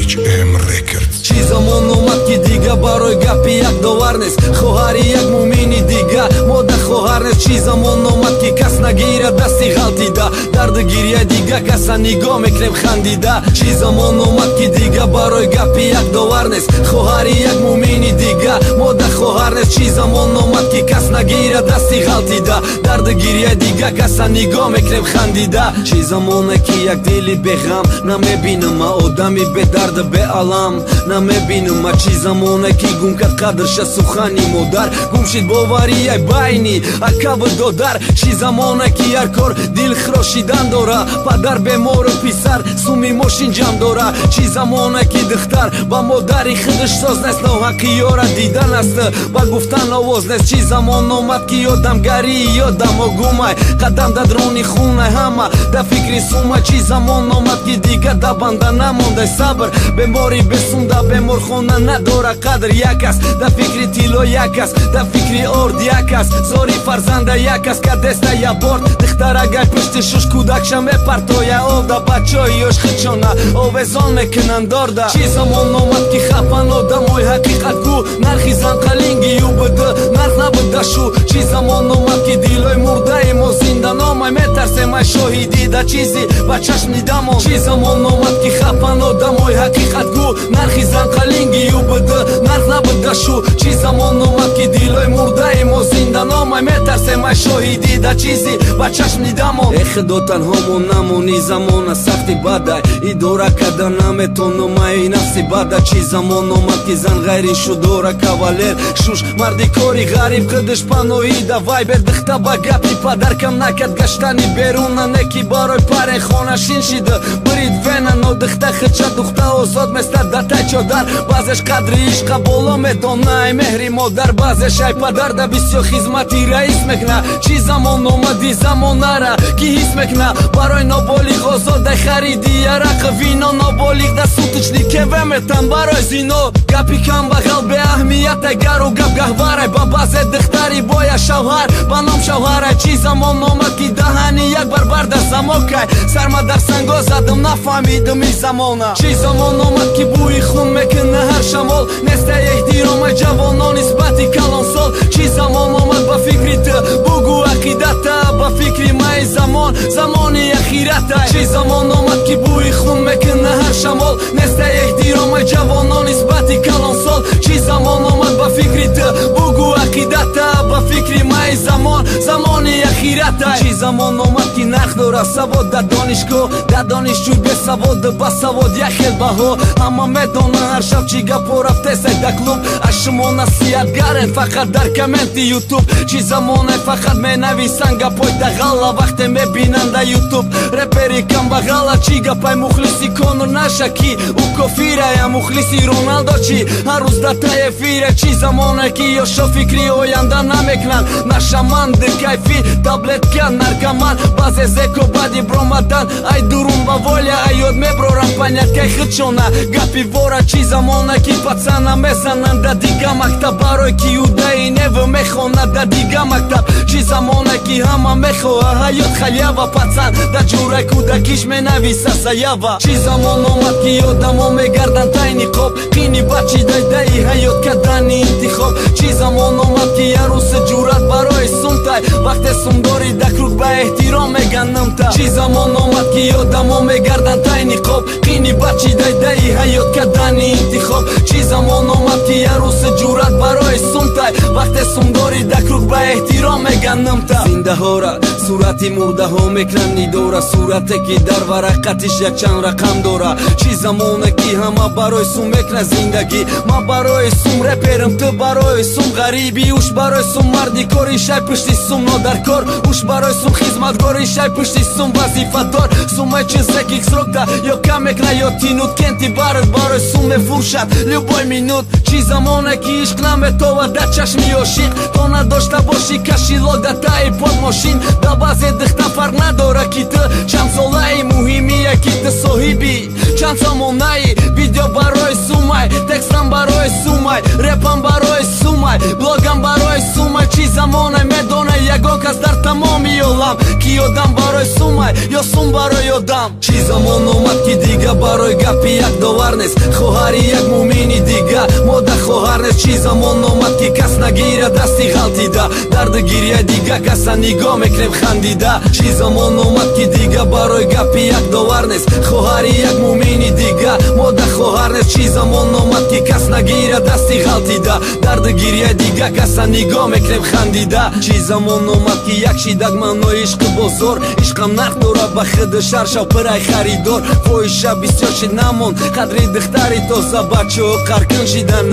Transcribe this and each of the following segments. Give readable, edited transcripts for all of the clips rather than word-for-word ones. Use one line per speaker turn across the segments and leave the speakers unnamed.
HM Records.
Чӣ замон омад, ки дига барои гапи як довар нест, хоҳари як муъмини дига мода хоҳар нест. Чӣ замон омад, ки кас нагира дасти ғалтида, дарду гирья дига каса нигоҳ мекунем хандида. Чӣ замон омад, ки дига барои гапи як довар нест, хоҳари як муъмини дига мода хоҳар нест. Чӣ замон омад, ки кас нагира дасти ғалтида, дарду гирья дига каса нигоҳ мекунем хандида. Чӣ замоне, ки як дили беғам намебинам, ма одами бедарду беалам намебинам ма. Чӣ замоне, ки гум кард қадрша сухани модар, гум шид боварияй байни акаву додар. Чӣ замоне, ки ҳар кор дил хирошидан дора, падар бемору писар суми мошин ҷамъ дора. Чӣ замоне, ки духтар ба модари худаш соз нест, ноҳақиёра дидан аст, ба гуфтан овоз нест. Чӣ замон омад, ки ёдамгарии ёдамо гумай, қадам дар дрони хунай, ҳама да фикри сума. Чӣ замон омад, ки дига да банда намондай сабр, бемори бесунда беморхона надора қадр. Як аст да фикри тилло, як аст да фикри орд, як аст зори фарзанда, як аст кадеста яборд. Духтарагай пушти шуш кӯдакша мепартоя овда, бачои ёш хичона овезон мекунанд дорда. Чӣ замон омад, ки хафан одамои ҳақиқатгӯ, нархи занқалинги юбд нарх набуда шу. Чӣ замон омад, ки дилои мурдаи мо зинданомай, метарсем ай шоҳидӣ да чизи ба чашм дидамон. Чӣ замон омад, ки хафан одамои ҳақиқатгӯ, нархи занқалинги юбд нарх набуда шу. Чӣ замон омад, ки дилои мурдаи мо зинданомай, метарсем ай шоҳидӣ да чизи ба чашм дидамон. Э худо, танҳомо намонӣ, замона сахти бадай, идора карда наметонам ай нафси бада. Чӣ замон омад, ки зан ғайри шудора кавалер, шуш марди кори ғариб худаш паноҳӣ да вайбер. Духта ба гапи падаркам накард гаштани беруна, не ки барои паре хонашин шида бирид вена. Но духта хича духта озод местад да тай чодар, баъзеш қадри ишқа боло медона ай меҳри модар, баъзеш ай падар да бисёр хизмати раис мекуна. Чӣ замон омади, замонара ки ҳис мекуна, барои ноболиғ озодай хариди арақ вино, ноболиғ да суточный кеве метан барои зино. Гапи камбағал беаҳамиятай, гару гап гаҳварай, ба баъзе духтари боя шавҳар ба ном шавҳарай. Чӣ замон омад, ки даҳани як барбар дар замокай, сарма дар санго задам, нафаҳмидим и замона. Чӣ замон омад, ки бӯи хун мекуна ҳар шамол, нестай эҳтиромай ҷавонон нисбати калонсол. Чӣ замон омад, ба фикри ту бугӯ ақидата, ба фикри май замон замони ахиратай. Чӣ замон омад, ки бӯи хун мекуна ҳар шамол, нестай эҳтиромай ҷавонон нисбати калонсол. Чӣ замон омад, ба фикри ту бугӯ ақидата, ба фикри май замон замони ахиратай. Чӣ замон омад, ки нарх дора савод дар донишгоҳ, дар донишҷӯй бесаводу басавод як хел баҳо. Ҳама медонанд ҳар шаб чӣ гапҳо рафтесай дар клуб, аз шумо насиҳатгарен фақат дар комменти Ютуб. Чӣ замоне, фақат менависанд гапҳои дағала, вақте мебинанд дар Ютуб репери камбағала. Чӣ гапай, мухлиси Конор наша, ки ӯ кофирая, мухлиси Роналдо чӣ ҳар рӯз дар тай эфира. Чӣ замоне, ки ёшо фикри оянда намекунанд, нашаманди кайфӣ, таблетка, наркоман. Баъзе зеко баъди бромадан ай дурун ба воля ай ёд меброрам поняткай худшона гапи вора. Чӣ замоне, ки пацана мезананд да дига мактаб, барои ки удаи нево мехонад да дига мактаб. Чӣ замоне, ки ҳама мехоҳа ҳаёт халява, пацан дар ҷурай кӯдакиш менависа заява. Чӣ замон омад, ки одамо мегарданд тай ниқоб, қини бачидай даи ҳаёт кардани интихоб. Чӣ замон омад, ки арӯси ҷурат барои сумтай, вақте сумдори да круг ба эҳтиром меганамта. Чӣ замон омад, ки одамо мегарданд тай ниқоб, қини бачидай даи ҳаёт кардани интихоб. Чӣ замон омад, ки арӯси ҷурат барои сумтай, вақте сумдори да круг ба эҳтиром меганамта. Зиндаҳора сурати мурдаҳо мекунанд нидора, сурате ки дар варақатиш якчанд рақам дора. Чӣ замоне, ки ҳама барои сум мекунад зиндагӣ, ман барои сум реперам, ту барои сум ғарибӣ, уш барои сум марди кори шай пушти сум нодаркор, уш барои сум хизматгори шай пушти сум вазифадор. Сумай чизе ки срокда ё кам мекуна, ё тинут кенти бард, барои сум мефурӯшад любой минут. Чӣ замоне, ки ишқ наметовад дар чашми ошиқ, то надошта бошӣ кошелёк дар таи под мошин. Да баъзе духта фарқ надора, ки ту чанд солаи, муҳимия, ки ту соҳиби чанд сомонаи. Видео барои сумай, текстам барои сумай, репам барои сумай, блогам барои сумай. Чӣ замоне, медона ягон кас дар тамоми олам, ки одам барои сумай ё сум барои одам. Чӣ замон омад, ки дига барои гапи як довар нест, хоҳари як муъмини дига мода хоҳар нест. Чӣ замон омад, ки кас нагира дасти ғалтида, дарду гирья дига каса нигоҳ мекунем хандида. Чӣ замон омад, ки дига барои гапи як довар нест, хоҳари як муъмини дига мода хоҳар нест. Чӣ замон омад, ки кас нагира дасти ғалтида, дарду гирья дига каса нигоҳ мекунем хандида. Чӣ замон омад, ки як шидак маънои ишқи бозор, ишқам нарх дорад, ба хиди шаршав пирай харидор. Фоҳиша бисёр шид, намонд қадри духтари тоза, бачаҳо қаркун шидан,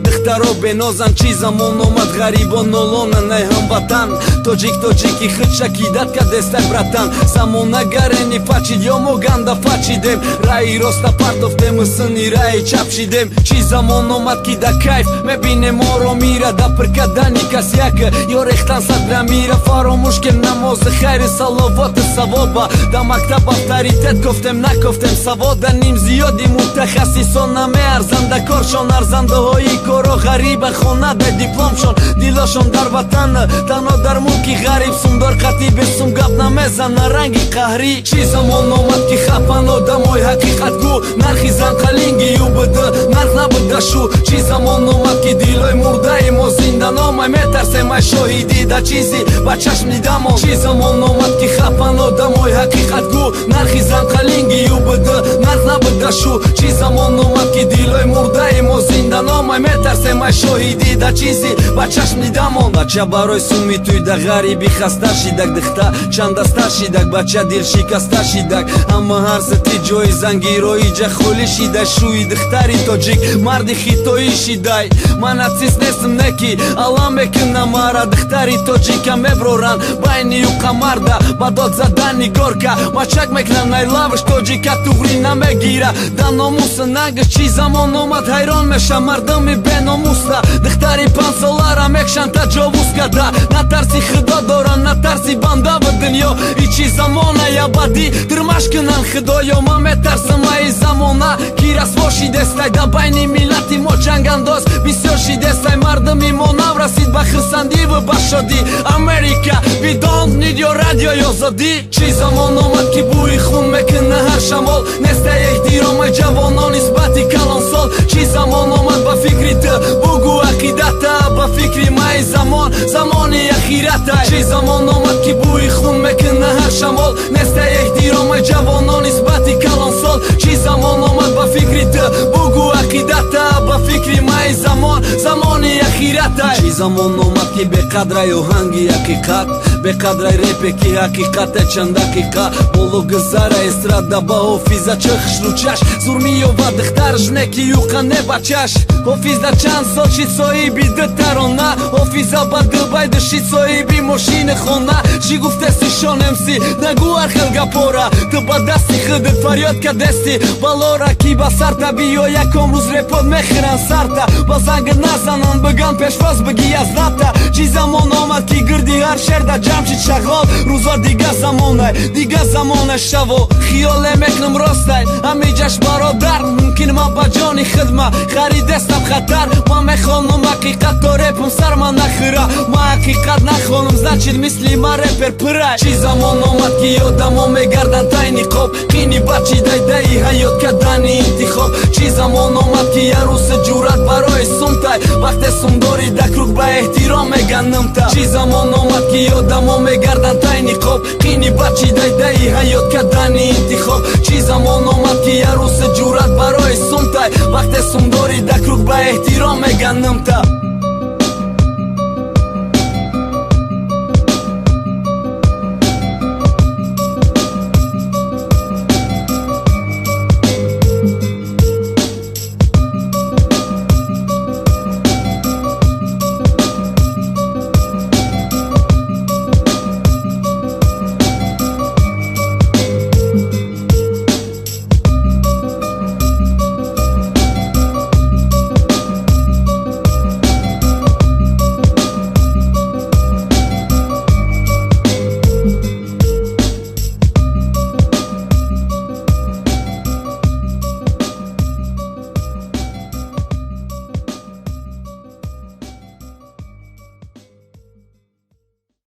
духтаро бенозан. Чӣ замон омад, ғарибон нолонан, ай ҳамватан, тоҷик тоҷики худша кидать кадестай, братан. Замона гарени фачид ё мо ганда фачидем, раи роста партофтему сини раи чап шидем. Чӣ замон омад, ки да кайф мебинем оромира, да пиркадани кас як ё рехтан садрамира. Фаромӯш кем намози хайри саловоти савоба, да мактаб авторитет кофтем, накофтем савода. Ним зиёди мутахассисон намеарзанд да коршон, арзандаҳои коро ғариба хона да дипломшон, дилошон дар ватан, танҳо дар мулки ғариб. Сумдор қатӣ бесум гап намезана, ранги қаҳрӣ. Чӣ замон омад, ки хафан одамои ҳақиқатгӯ, нархи занқалинги юбд нарх набуда шу. Чӣ замон омад, ки дилои мурдаи мо зинданомай, метарсем ай шоҳидӣ да чизи ба чашм дидамон. Чӣ замон омад, ки хафан одамои ҳақиқатгӯ, нархи занқалинги юбд нарх набуда шу. Чӣ замон омад, ки дилои мурдаи мо зинданомай, метарсем ай шоҳидӣ да чизи ба чашм дидамон. Бача барои суми туй да ғарибӣ хаста шидак, дихта чандаста шидак, бача дилшикаста шидак. Ҳама ҳар сити ҷои зангироиҷа холӣ шида, шӯи духтари тоҷик марди хитоӣ шидай. Ман нацист нестм, не ки алам мекунам мара, духтари тоҷика меброранд байни юқамарда, ба дод задани горка мачак мекунанд. Ай лавш тоҷика туғрӣ намегира да номуса нангаш. Чӣ замон омад, ҳайрон меша мардуми беномуса, духтари панҷсолара мекшанд таҷовуз када, на тарси худо доранд, на тарси бандаву дунё. И чӣ замона ябадӣ дирмаш кунанд, худоё. Ман метарсам аи замона, ки расво шидестай, да байни миллати мо ҷангандоз бисёр шидестай. Мардуми мо наврасид ба хурсандиву ба шодӣ. Америка, we don't need your радиои озодӣ. Чӣ замон омад, ки бӯи хун мекуна ҳар шамол, нестай эҳтиромаи ҷавонон нисбати калонсол. Чӣ замон омад, ба фикри ту бугӯ ақидата, ба фикри маи замон замони ахиратай. Чӣ замон омад, ки бӯи хун мекуна ҳар шамол, нестай эҳтиромаи ҷавонон нисбати калонсол. Чӣ замон омад, ба фикри ту бугӯ ақидата, ба фикри маи замон замони ахиратай. Чӣ замон омад, ки беқадрай оҳанги ҳақиқат, беқадрай репе, ки ҳақиқате чанд дақиқа боло гузара эстрада ба ҳофиза чӣ хушрӯчаш зур меёвад духтараш, не ки юқа, не бачаш. Ҳофиза чанд сол шид соҳиби ду тарона, ҳофиза ба Дубай душид соҳиби мошини хона. Чӣ гуфтеси, шонемси, нагӯ ҳар хел гапора, ту ба дасти худат фарёд кардести балора, ки ба сарта биё, яком рӯз репот мехӯранд сарта, ба занг назананд, биган пешвоз бигӣ аз ната. Чӣ замон омад, ки гирди ҳар шерда ҷамъ шид шағол, рӯзо дига замонай, дига замона шаво. Хиёле мекунам, ростай ҳамиҷаш, бародар, мумкин ман ба ҷони хидма харидестам хатар. Ман мехонам ҳақиқат, то репам сарма нахӯра. Ман ҳақиқат нахонам, значит, мисли ман репер пирай. Чӣ замон омад, ки одамо мегарданд тай ниқоб, қини бачидай даи ҳаёт кардани интихоб. Чӣ замон омад, ки яруси ҷуръат барои сумтай, вақте сумдори да круг ба эҳтиром меган нумта. Чӣ замон омад, ки одамо мегарданд тай ниқоб, қини бачидай даи ҳаёт кардани интихоб. Чӣ замон омад, ки яруси ҷуръат барои сумтай, вақте сумдори да круг ба эҳтиром меган нумта.